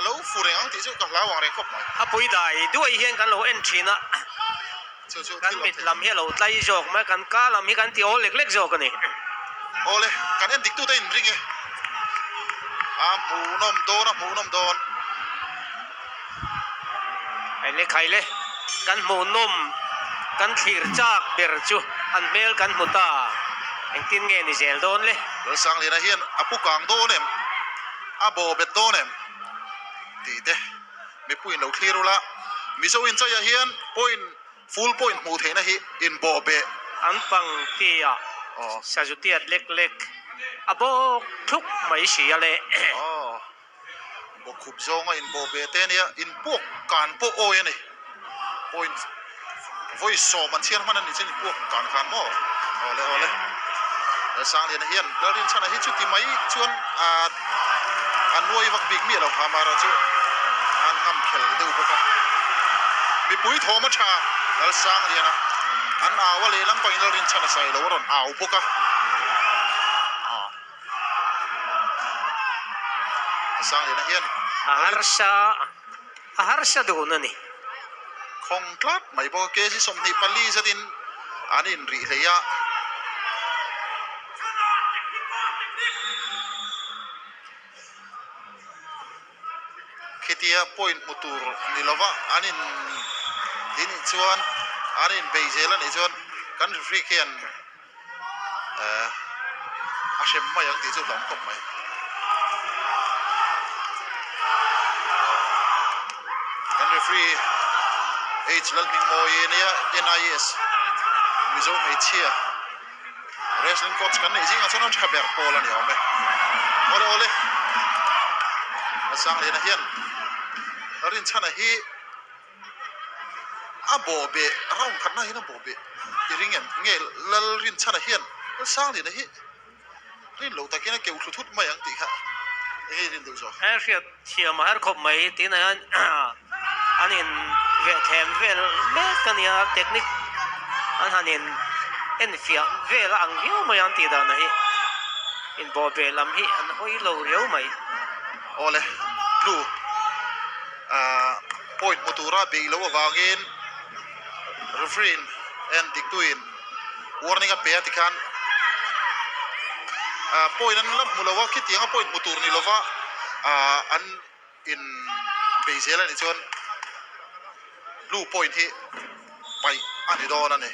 A lo fu reng ang tih chu ka hlau ang reng khawp mai. A pui dai duai hian kan lo en thin a, kan mit lam hi a lo tlai zawk mai a, kan ka lam hi kan ti awl lek lek zawk a ni. Awle, kan en dik tute in ring e. A hmuhnawm dawn a hmuhnawm dawn. Khaile khaile, kan hmuhnawm kan thlir chak ber chu an hmel kan hmu ta. Engtin nge ni zel dawn le? Lalsangliana hian a pu kang dawn em? A bawh bet dawn em? Tih te mipuiin lo thlir ula, Mizo inchaiah hian point full point hmuh theihna hi inbawh beh. An pang tia sazutiat lek lek a bawk thluk mai si a le. Aw, bawkkhup zawnga inbawh beh te ania, inpuak kan pawh awi a ni. Point vawi sawm an chhiar hman a nih chuan inpuak kan khan maw? Awle awle. Lalsangliana hian Lalrinchhana hi chuti mai chuan a nuai vak bik miah lo, amaherawhchu chu an ngam khel deuh bawk a. Mipui thawm a tha Lalsangliana an au a, lehlam pangin Lalrinchhana sawi lo a rawn au bawk a. Lalsangliana hian A harsa a harsa dun a ni. Khawng tlat mai bawk a, kg 24 zetin an inrih hlei a. Khitia point hmu tur ni lova an in ti nih chuan an inbei zel a nih chuan kan referee khian eh a hrem mai ang tih chu hlauhawm khawp mai. Kan referee H Lalhmingmawi ania NIS Mizo hmeichhia wrestling coach kan neih zingah chuan a tha ber pawl a ni awm e. Awle awle Sangliana hian Rinchhana hi A bawh beh round khatna hian a bawh beh i ring em? Nge Lalrinchhana hian Lalsangliana hi rin loh takin a keuh thlu thut mai ang tih kha enge i rin deuh zawk? He hriat thiam a har khawp mai tinah hian an in vehthlem vel mek a nia technique an han in enfiah vel a ang viau mai ang tih dan hi inbawh beh lam hi an hawi lo riau mai. Awle blue. Ahh point hmu tura beih loh avangin referee in en diktuin warning a pe a tikhan ahh point an la hmu lo a khitianga point hmu tur ni lova ahh an in bei zel a nih chuan blue point hi paih a ni dawn a ni.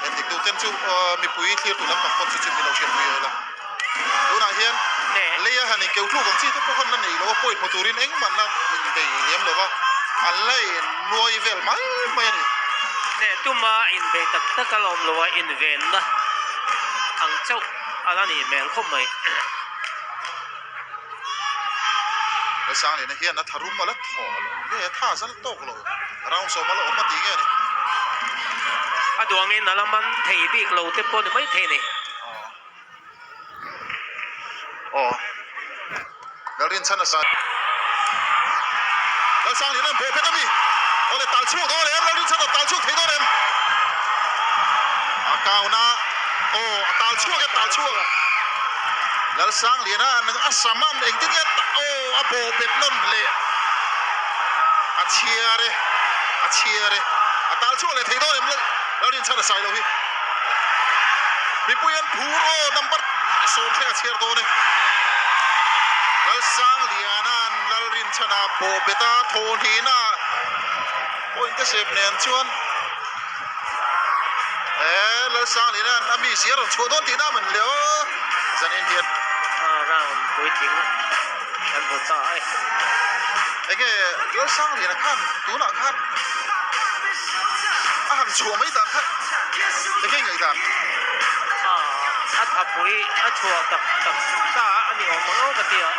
Endik duh ten chu mipui thlir tur lampang pawn chu chu min lo hriatpui a ila. Tunah hian leia han inkeu tluk ang chi te pawh khan la nei lo a, pawi hmu turin engmah la inbei liam lo va, an la innuai vel mai mai a ni. Hneh tuma inbei tak tak a la awm lo a, invenna ang chauh a la nih hmel khawp mai. Sangliana hian a tharum a la thaw lo nge a tha zal tawk lo round sawm a la awm a tih nge ni. A duangin a la man thei bik lo te pawh ni mai thei ni. Aw Lalrinchhana sai Lalsangliana an bawh phet a mi awle tal chhuak dawn em Lalrinchhana tal chhuak thei dawn em a kauna aw a tal chhuak e tal chhuak. Lalsangliana a sam a engtin nge aw a bawh bet nawn leh a chhiar e a chhiar e a tal chhuak leh thei dawn em Lalrinchhana sai lo hi mipui an phur aw number sawm thleng a chhiar dawn e Lalsangliana'n Lalrinchhana bawh bet a thawhlihna point te sep nen chuan He Lalsangliana'n a mi zia rawn chhuah dawn tihna a man le aw zanin hian. Round puitling kan hmu ta e. Enge Lalsangliana khan tunah khan a han chhuah mai dan kha enge ngaihdan? A thapui a chhuah tak tak ta a ni awm ang aw ka ti a,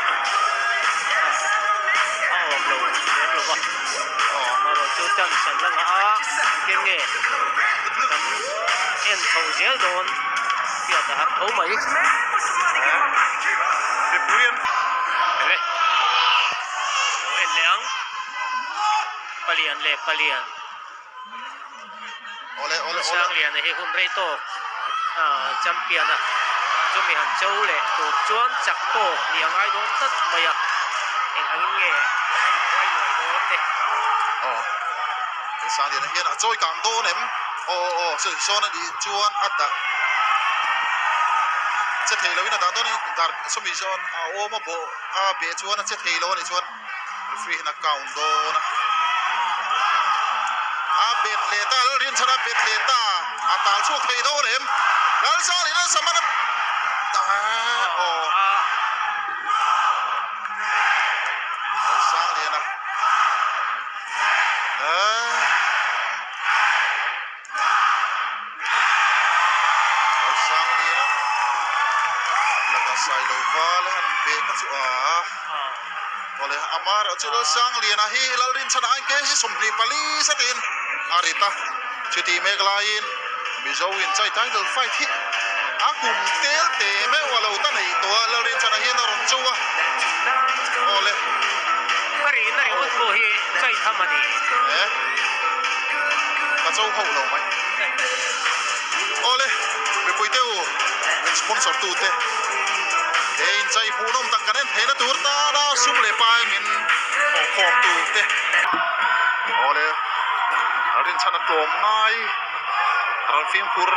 a awm lo lem lo va. Amaherawh chu chance an la ngah a, engtin nge kan en chho zel dawn hriat a har tho mai. Ele lo en leh ang palian leh palian Sangliana hi hun rei tawk champion a chumi han cho leh tur chuan chak tawk nih a ngai dawn tlat mai a. Eng angin nge a inphuai nuai dawn te. Aw, Lalsangliana hian a chawi kang dawn em? Aw aw aw, sawi sawn a nih chuan a dah che thei loin a dah dawn a ni. Dar sawmi zawn a awm a bawh a beh chuan a che thei lo a nih chuan referee hian a count dawn a. A bet leh ta, Lalrinchhana a bet leh ta, a tal chhuak thei dawn em? Lalsangliana saman a aw. Lalsangliana Lalsangliana laka sailo val a han ve kha chu a awle amaherawh chu Lalsangliana hi Lalrinchhana aiin kg 24 zetin a rit a chutih mek laiin Mizo in chai title fight hi a kum tel te meuh a lo ta neih tawh a, Lalrinchhana hian a rawn cho a, awle. Ka rihna ringawt pawh hi chai tham a ni. E, ka cho hauh lo mai. Awle, mipui te u, min sponsor tu te, he inchai hmuhnawm tak kan en theihna tur tana sum leh pai min thawhkhawm tu te. Awle, Lalrinchhana tlawm ngai. Ram fimkhur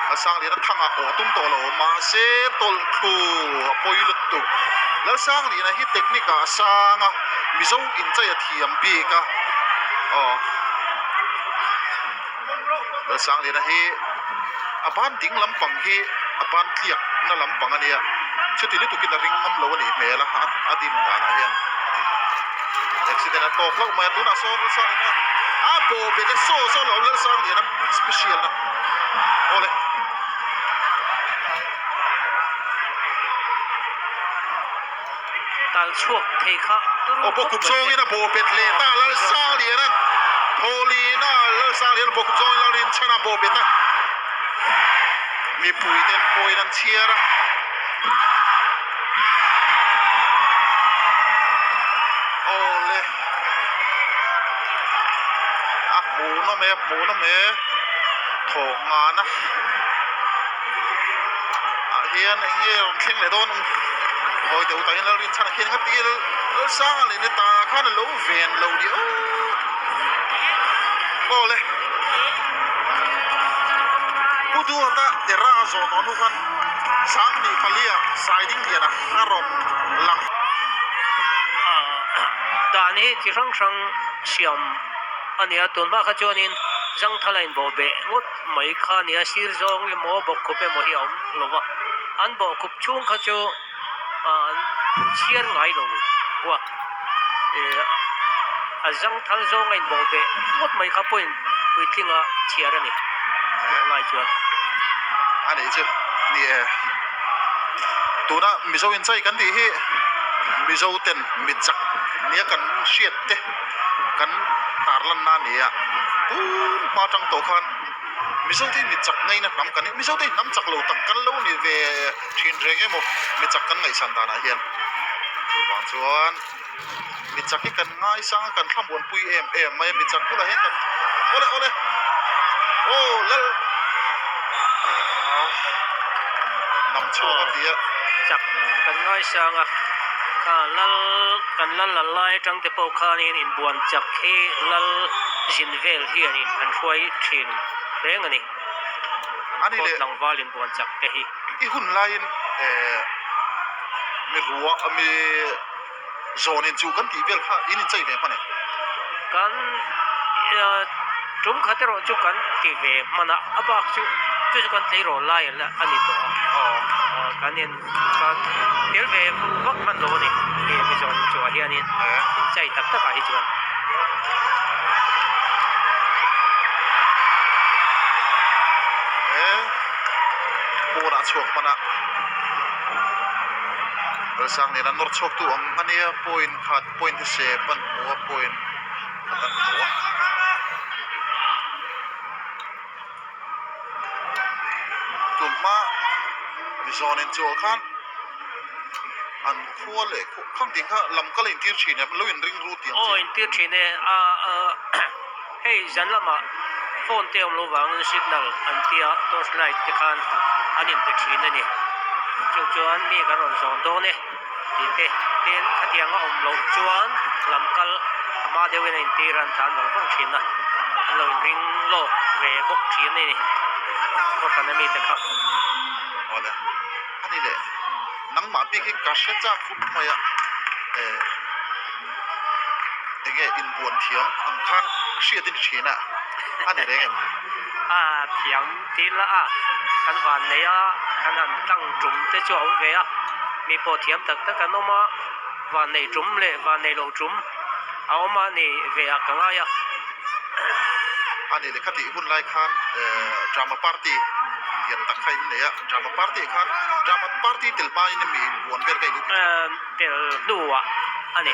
a Sangliana thangah aw tum tawh lo mahse tawlh thu a pawi lutuk. Lalsangliana hi technique ah a sang a, Mizo inchei a thiam bik a, aw Lalsangliana hi a ban ding lampang hi a ban tliak na lampang a nia, chuti lutukin a ring ngam lo a nih hmel a, a dim danah hian. Accident a tawk hlauh mai a tunah sawn Lalsangliana a bawh bet e saw saw lo Lalsangliana special na awle. Tal chhuak thei kha turu Aw bawkhup zawngin a bawh bet leh ta Lalsangliana Thawlina Lalsangliana bawkhup zawngin Lalrinchhana bawh bet a mipui ten pawhin an chhiar a. Awle a hmuhnawm e a hmuhnawm e thawh ngana ah hian eng nge rawn thleng leh dawn hawi deuh tah hian Lalrinchhana khian nga ti Lalsanga leh ni ta khan a lo ven lo ni aw awle Pu Duhata era a zawh tawh hnu khan. Sanghnih palia sai ding lian a a rawn lang. Dan hi chi hrang hrang siam a ni a, tun hma kha chuanin zangthal a inbawh beh ngawt mai kha a ni a, sir zawng emaw bawkkhup emaw hi a awm lo va, an bawkkhup chhung kha chu an chhiar ngai lo a, a zangthal zawng a inbawh beh ngawt mai kha pawhin puitlinga chhiar a ni tih lai chuan. A nih chu ni e. Tuna Mizo inchai kan tih hi Mizo ten mi chak nia kan hriat te kan tarlanna a ni a, tun hma tang tawh khan Mizo te hi mi chak ngaina hnam kan ni. Mizo te hi hnam chak lo tak kan lo ni ve thin reng emaw mi chak kan ngaihsan danah hian chuvang chuan. Mi chak hi kan ngaisang a kan thlamuanpui em em mai a mi chak bulah hian kan awle awle aw lal ah nam chhuak a ti a. Chak kan ngaisang a kha lal kan lal lal lai atang te pawh khanin inbuan chak hi lal zin vel hianin an hruai thin reng a ni. Ani leh tlangval inbuan chak te hi. I hun laiin eh mi ruah mi. Zawn in chu kan tih vel kha in inchei ve hman e. Kan tum khat erawh chu kan ti ve hman a, a bak chu chu chu kan tleirawl lai a ni tawh a, kan in kan tel ve vak hman lo a ni he zawn in chu ah hianin inchei tak tak ah hi chuan. He pawnah chhuak hman a. Kalsang nena nawr chhuak tu ang a nia point khat point hi sep an hmu a point khat an hmu a. Tun hma mizawn in chuah khan an khua leh khang tih kha lam kal a intir thin em lo inring ru tih ang chi. Aw intir thin e a hei zan lamah phone te awm lo vangin signal an tia torch light te khan an inpe thin a ni. Chu chuan mi kan rawn zawn dawn e. Tih te, tin khatiang a awm loh chuan lam kal a hma deuhin a intir a, an tlan vang vang thin a, an lo inring lawk ve bawk thin a ni Khawhran ami te kha. Awle, a ni leh nangmah bik hi ka hre chak khawp mai a, eh enge inbuan thiam ang khan hriat i ni thin a, a ni reng em? A thiam til a, kan van nei a, kan han tlang tum te chu a awm ve a, mi pawh thiam tak tak an awm a, van nei tum leh van nei lo tum a awm a ni ve ah ka ngai a. A ni leh khatih hun lai khan drama party lian tak kha in nei a, drama party ah khan drama party tel hmain mi inbuan vel ka in ti thin. Tel hnuah a ni.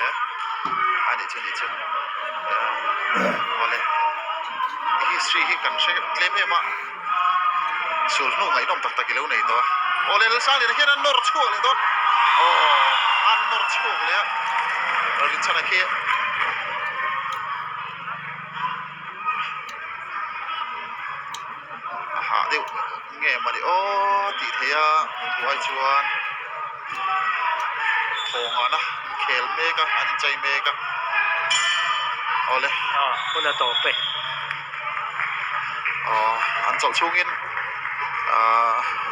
A nih chu a nih chu. Awle history hi kan hre tlem em a, sul hnu ngaihnawm tak tak i lo nei tawh a. Awle Lalsangliana hian a nawr chhuak leh dawn. Aw a nawr chhuak leh a, Rinchhana khi. A hah deuh nge mawni aw tih theih a thuai chuan thawngana an khel mek a an inchei mek a awle aw hun a tawp e aw an chawlh chhungin ahh.